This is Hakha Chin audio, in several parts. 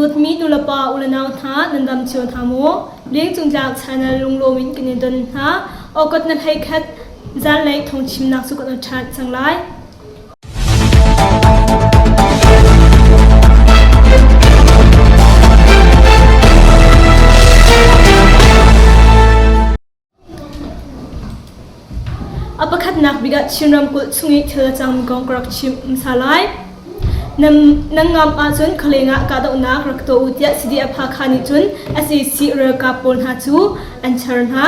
Dawtmi nulepa ulenau hna nan dam cio hna maw? Lengcung Tlang channel lunglawm in kan i don hna. Awkot na hlei khat zanlei thawngchimnak cu kan ṭhan cang lai. A pakhatnak bik ah Chin ramkulh chung i thil a cangmi kong ka rak chim hmasa lai. Nan, nan ngam ahcun khualeng ah kahdohnak rak tuah u tiah CDF Hakha nih cun sac ralkap pawl hna cu an char hna.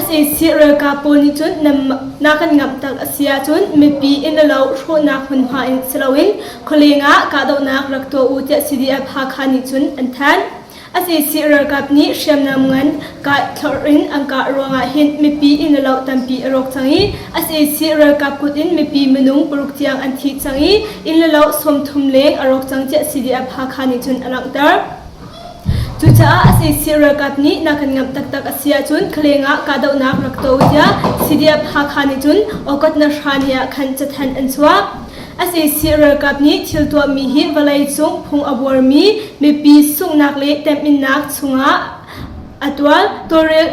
Sac ralkap pawl nih cun nan, na kan ngamh tak a si ahcun mipi inn le lo hrawhnak hmunhma in si loin khualeng ah kahdohnak rak tuah u tiah CDF Hakha nih cun an thanh. Sac ralkap nih hriamnam ngan kah thlorh in an kah ruangah hin mipi inn le lo tampi a rawk cang i sac ralkap kut in mipi minung paruk tiang an thi cang i inn le lo 30 leng a rawk cang tiah CDF Hakha nih cun a langhter. Cucaah sac ralkap nih na kan ngamh taktak a si ahcun khaleng ah kahdohnak rak tuah u tiah CDF Hakha nih cun August na hra ni ah khan cathanh an chuah. Sac ralkap nih thil tuahmi hi vawleicung phung a buarmi mipi sunghnak le temhinnak chungah a tuar. Tawlrel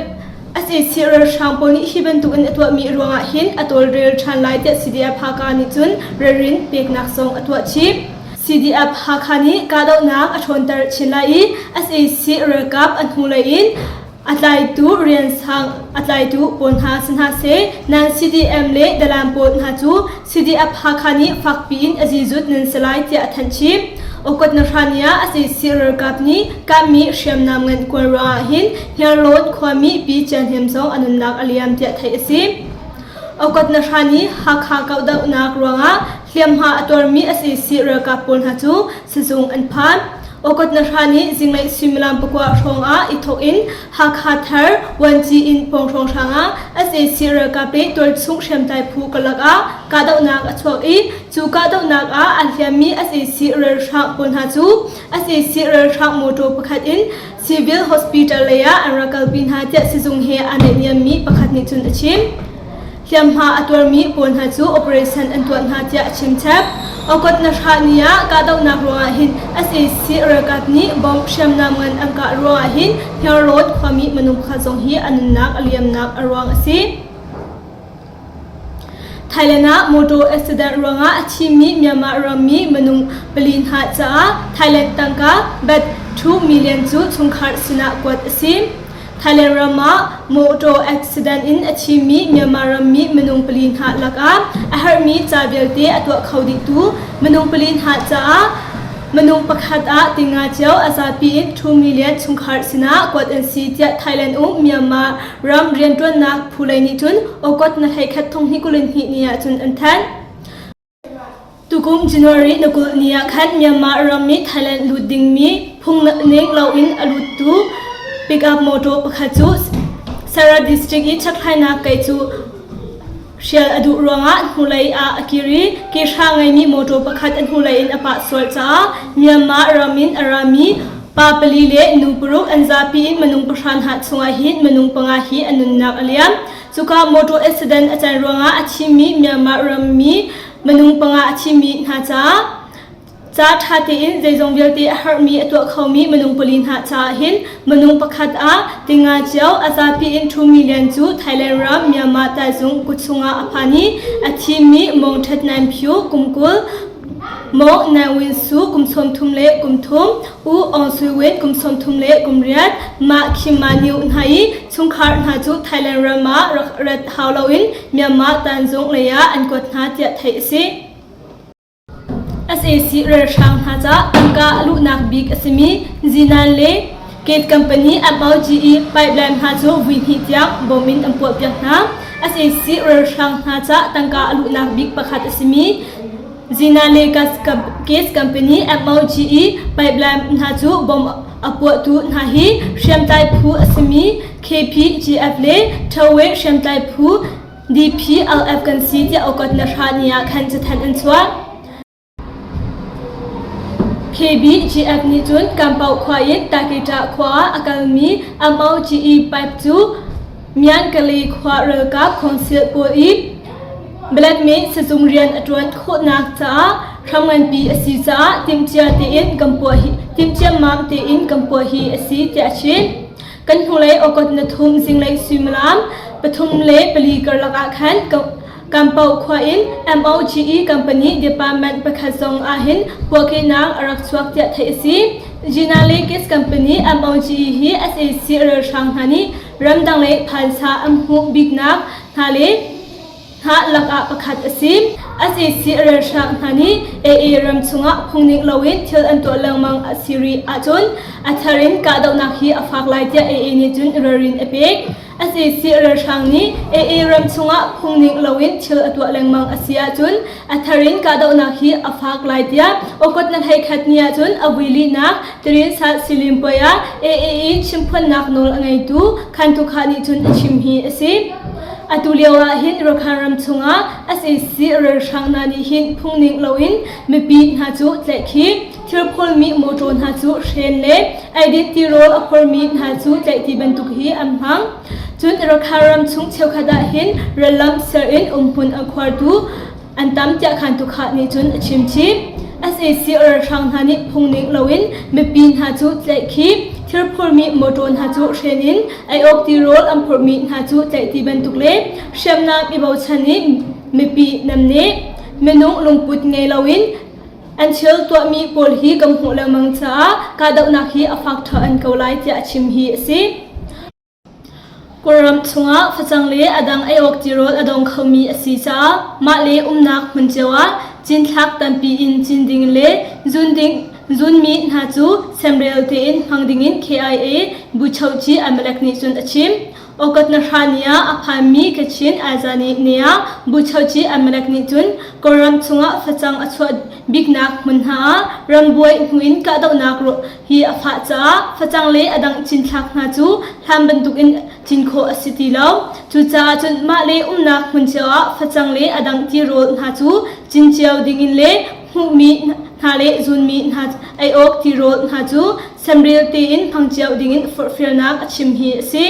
sac ralhrang pawl nih hi bantukin a tuahmi ruangah hin a tawlrel ṭhan lai tiah CDF Hakha nih cun ralrin peknak zong a tuah chih. CDF Hakha nih kahdohnak a ṭhawnter chin lai i sac ralkap a hnulei in A tlaitu riansang a tlaitu pawl hna si hna seh, nan CDM le dalan pawl hna cu CDF Hakha nih fakpi in a zizut nan si lai tiah a thanh chih. Okot na hran ah sac ralkap nih kahmi hriamnam ngan kual ruangah hin Hniarlawn khuami Pi Cian Hnem zong a nunnak a liam tiah theih a si. Okot na hran i Hakha kahdohnak ruangah hliamhma a tuarmi sac ralkap pawl hna cu sizung an phan. Okot na hra nih zinglei suimilam pakua hrawng ah i thawk in Hakha Thar Vuanci inn pawng hrawnghrang ah sac ralkap le tualchung hriamtlai phu karlak ah kahdohnak a chuak i cu kahdohnak ah aa hliammi sac ralhrang pawl hna cu sac ralhrang mawṭaw pakhat in Civil Hospital lei ah an rak kalpi hna tiah sizung he aa naihniammi pakhat nih cun a chim. Hliamhma a tuarmi pawl hna cu operation an tuah hna tiah a chim chap. Okot na hra ni ah kahdohnak ruangah hin sac ralkap nih bomb hriamnam ngan an kah ruangah hin Hniarlawn khuami minung pakhat zong hi a nunnak a liamnak a ruang a si. Thailand ah motor accident ruangah a thimi Myanmar rammi minung pali hna caah Thailand tangka bat 2 million cu chungkhar sinah kuat a si. Thailand ram ah motor accident in a thimi Myanmar rammi minung pali hna lakah a herhmi ca vialte a tuah kho dihtu minung pali hna caah minung pakhat ah tinga cio a zapi in 2 million chungkhar sinah kuat an si tiah Thailand um Myanmar ram rianṭuannak phu lei nih cun August na hleikhat thong hnih 22 ni ah cun an thanh. Tukum January na 20 ni ah khan Myanmar ram i Thailand lut dingmi phung ning loin a luttu pickup motor pakhat cu Sara district i chakhlainak kei cu hrial a duh ruangah hnulei ah a kir i kehra ngeimi motor pakhat a hnulei in a pah sual caah Myanmar ram in a rami pa pali le nu paruk an zapi in minung pahra hna chungah hin minung panga hi an nunnak a liam. Cuka motor accident a can ruangah a thimi Myanmar rammi minung panga a thimi hna caah ca ṭha tein zeizong vialte a herhmi a tuah khomi minung pali hna caah hin minung pakhat ah tinga cio a zapi in 2 million cu Thailand ram Myanmar taizung kut chungah a phan i a thimi Mong Ṭhat Nain Phyu kum 20 Maw Naing Win Su kum 30 le kum thum, U Aung Sui Win kum 30 le kum riat, Mah Khim Ma Niu hna i chungkhar hna cu Thailand ram ah rak rat hau loin Myanmar tanzung lei ah an kuat hna tiah theih a si. Sac ralhrang hna ca tangka a luhnak bik a simi Zinan le Gate company MOGE pipeline hna cu vui hnih tiang bom in an puahpiak hna. Sac ralhrang hna ca tangka a luhnak bik pakhat a simi Zinale Gas Company MOGE pipeline hna cu bomb a puahtu hna hi hriamtlai phu a simi KPGF le Towe hriamtlai phu DPLF kan si tiah August na hra ni ah khan cathanh an chuah. KBGF nih cun Kampau khua in Taketa khua ah a kalmi MOGE pipe cu Myankale khua ralkap council pawl i Blackmail sizung rian a ṭuan khawhnak caah. hram nganpi a si caah timhcia tein kan puah hi timhciammam tein kan puah hi a si tiah a chim. Kan hnulei awkot na thum zinglei suimilam 3 le 4 karlak ah khan Kampau khua in MOGE company department pakhat zong ahhin puahkehnak a rak chuak tiah theih a si. Gina company MOGE hi sac ralhrang hna nih ramdang lei phaisa an hmuh biknak hna le hna lakah pakhat a si. Sac ralhrang hna nih AA ram chungah phungning loin thil an tuah lengmang a si rih ahcun a thar in kahdohnak hi a fak lai tiah AA nih cun ralrin a pek. Sac ralhrang nih AA ram chungah phungning loin thil a tuah lengmang a si ahcun a thar in kahdohnak hi a fak lai tiah Okot na 11 ni ahcun a vui lihnak Tirinsa Silim puai ah AA i chimphuannak nawl a ngeitu Khan Tu Kha nih cun a chim hi a si. Atu lio ah hin Rakhine ram chungah sac ralhrang hna nih hin phungning loin mipi hna cu tlaihkhih, thil phurmi mawṭaw hna cu hren le eidin tirawl a phormi hna cu tlaih ti bantuk hi an hmang. Cun Rakhine ram chung cheukhat ah hin rallam ser in umhmun a khuartu an tam tiah Khan Tu Kha nih cun a chim chih. Sac ralhrang hna nih phungning loin mipi hna cu tlaihkhih, thil phurmi mawṭaw hna cu hren in ei awk tirawl an phurhmi hna cu tlaih ti bantuk le hriamnam i bochan i mipi namneh, minung lungput ngei loin an thil tuahmi pawl hi kan hmuh lengmang caah kahdohnak hi a fak ṭha an ko lai tiah a chim hi a si. Kawlram chungah facang le a dang ei awk tirawl a dong khomi a si caah mah le umnak hmun cio ah cinthlak tampi in cin ding le zun ding zunmi hna cu semrel tein hmang dingin KIA Buchohci Amalek nih cun a chim. Okat na hra ni ah a phanmi Kachin Azani ni ah Buchohci Amalek nih cun Kawlram chungah facang a chuah biknak hmun hna ah rambuai hnu in kahdohnak hi a fah caah facang le a dang cinthlak hna cu hlan bantukin cin khawh a si ti lo. Cucaah cun mah le umnak hmun cio ah facang le a dang tirawl hna cu cin cio dingin le hmuhmi hna le zunmi hna ei awk tirawl hna cu semrel tein hmang cio dingin forhfialnak a chim hi a si.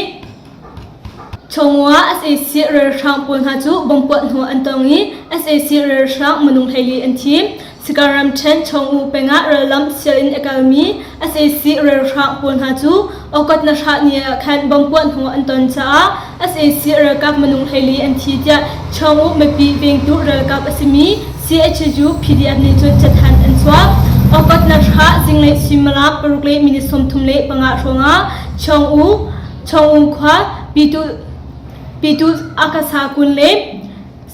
Chawngua sac ralhrang pawl hna cu bomb puah hnu an tong i sac ralhrang minung 14 an thi. Sika ramṭhen Chawngu peng ah rallam sial in a kalmi sac ralhrang pawl hna cu Okot na hrah ni ah khan bomb puah hnu an ton caah sac ralkap minung 14 an thi tiah Chawngu mipi vengtu ralkap a simi CHU PDF nih cun cathanh an chuah. Okot na hrah zinglei suimilam paruk le minute 35 hrawngah Chawngu Chawng khua Pitu Akasa kun le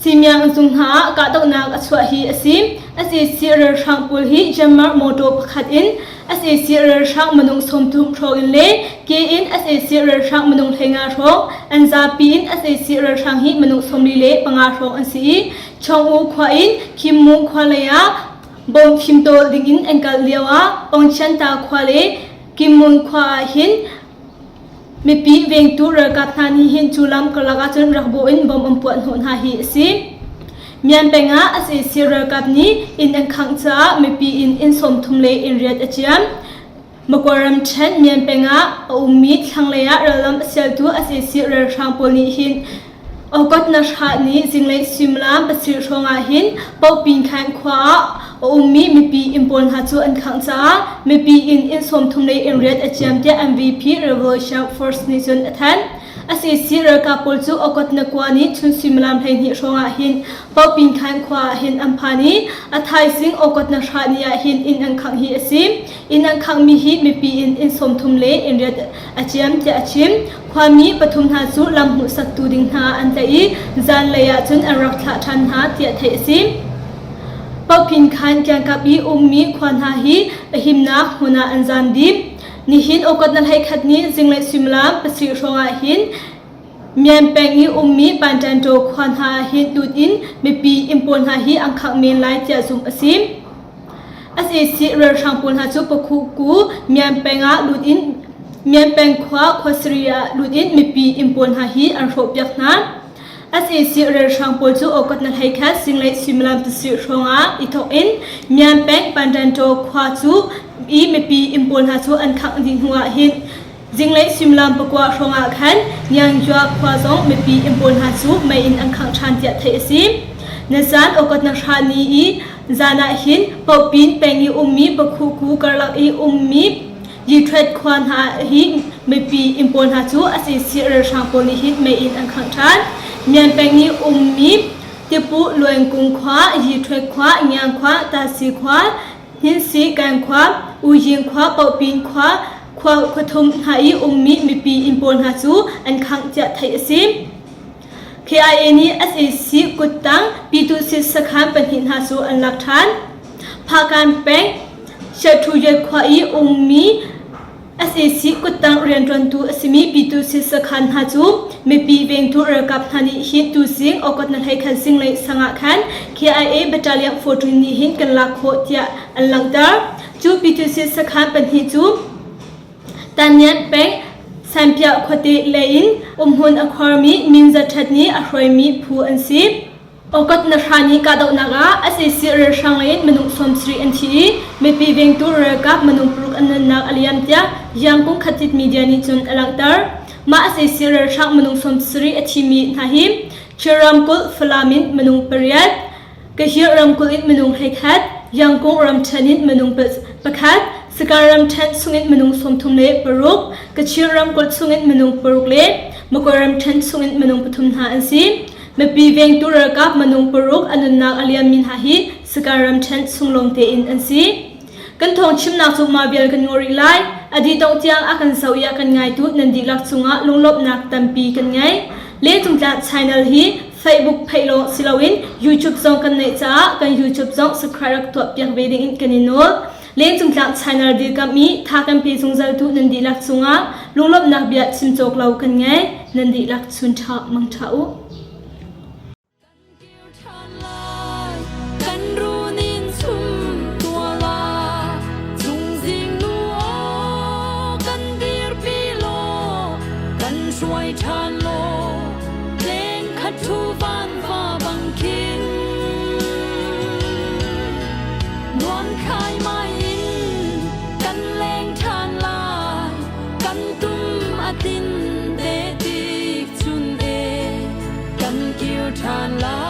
Simiang zung hna ah kahdohnak a chuah hi a si. Sac ralhrang pawl hi Jammer motor pakhat in sac ralhrang minung 30 hrawng in le ke in sac ralhrang minung 15 hrawng an zapi in sac ralhrang hi minung 45 hrawng an si i Chawng khua in Khimmu khua lei ah bom fimtawl ding in an kal lio ah Ongchianta khua le Kimmun khua ah hin Mipi vengtu ralkap hna nih hin cu lam karlak ahcun rak bawh in bom an puah hnawh hna hi a si. Mian peng ah sac ralkap nih inn an khangh caah mipi inn inn 30 le inn riat a ciam. Makua ramṭhen Mian peng ah a ummi thlanglei ah rallam a sialtu sac ralhrang pawl nih hin Okat na hra nih zinglei suimilam pasarih hrawng ah hin Pohpin-khan khua ah a ummi mipi inn pawl hna cu an khangh caah mipi inn inn 30 le inn riat a ciam tiah MVP Revolution Force nih cun a thanh. Sac ralkap pawl cu Okat na kua nih chun suimilam 12 hrawng ah hin Pohpin-khan khua ah hin an phan i a thaizing Okat na hra ni ah hin inn an khangh hi a si. Inn an khanghmi hi mipi inn inn 30 le inn riat a ciam tiah a chim. Khuami pathum hna cu lam hmuhsaktu ding hna an tlaih i zanlei ah cun an rak thlah ṭhan hna tiah theih a si. Pohpin khan kiangkap i ummi khua hna hi a himnak hmun ah an zaam dih. Nihin August na 11 ni zinglei suimilam pasarih hrawng ah hin Mian peng i ummi Panṭanṭaw khua hna ah hin lut in mipi inn pawl hna hi an khangh men lai tiah zumh a si. Sac ralhrang pawl hna cu Pakhuku Mian peng ah lut in Mian peng khua khuasari ah lut in mipi inn pawl hna hi an hrawhpiak hna. Sac ralhrang pawl cu August na 11 zinglei suimilam pasarih hrawng ah i thawk in Mian peng Panṭanṭaw khua cu i mipi inn pawl hna cu an khangh dih hnu ah hin Zinglei suimilam pakua hrawngah khan Ngiangyua khua zong mipi inn pawl hna cu mei in an khangh ṭhan tiah theih a si. Nazan August na hra ni i Zan ah hin Pohpin peng i ummi Pakhuku karlak i ummi Yitret khua hna hi mipi inn pawl hna cu sac ralhrang pawl nih hin mei in an khangh ṭhan. Myan peng i ummi Tipu Luaingkung khua, Yitret khua, Ngiang khua, Tasi khua, Hninsi Kan khua, Uying khua, Pohpin khua, khua khuathum hna i ummi mipi inn pawl hna cu an khangh tiah theih a si. KIA nih sac kuttang Pyituhsit sakhan pahnih hna cu an lak ṭhan. Phakan peng Shethuye khua i ummi sac kuttang rianṭuantu a simi Pyituhsit sakhan hna cu mipi vengtu ralkap hna nih hin tuzing August na 11 zinglei sang ah khan KIA Battalion 14 nih hin kan lak khawh tiah an langhter. Cu Pyituhsit sakhan pahnih cu Tannian peng Sanpiah khuate lei in umhmun a khuarmi Min Za Ṭhat nih a hruaimi phu an si. Okot na hra nih kahdohnak ah sac ralhrang lei in minung 70 an thi i mipi vengtu ralkap minung paruk an nunnak a liam tiah Yangkung Khatit media nih cun a langhter. Mah sac ralhrang minung 70 a thimi hna hi Chin ramkulh Falam in minung pariat, Kahir ramkulh in minung 11, Yangkung ramṭhen in minung pakhat, Sagaing ramṭhen chungin minung 36, Kachin ramkulh chungin minung paruk le Magway ramṭhen chungin minung pathum hna an si. Mipi vengtu ralkap minung paruk a nunnak a liammi hna hi Sagaing ramṭhen chung lawng tein an si. Kan thawng chimnak cu mah vial kan ngawh rih lai. A dih dongh tiang a kan zoh i a kan ngaitu nan dihlak cungah lunglawmhnak tampi kan ngei. Lengcungtlang channel hi Facebook pheih lawng si loin YouTube zong kan neih caah kan YouTube zong subscribe rak tuah piak ve dingin kan i nawl. Lengcungtlang channel dirkamh i tha kan pe zungzaltu nan dihlak cungah lunglawmhnak bia chim cawk lo kan ngei. Nan dihlak chun ṭha mang ṭha u. Kan runin chum tuala chungzing nu aw kan dirpi law kan hruai ṭhan law leng khat thu van va bang khin nuam khai mai in kan leng ṭhan lai kan tum a tin te tik chun e kan kir ṭhan lai.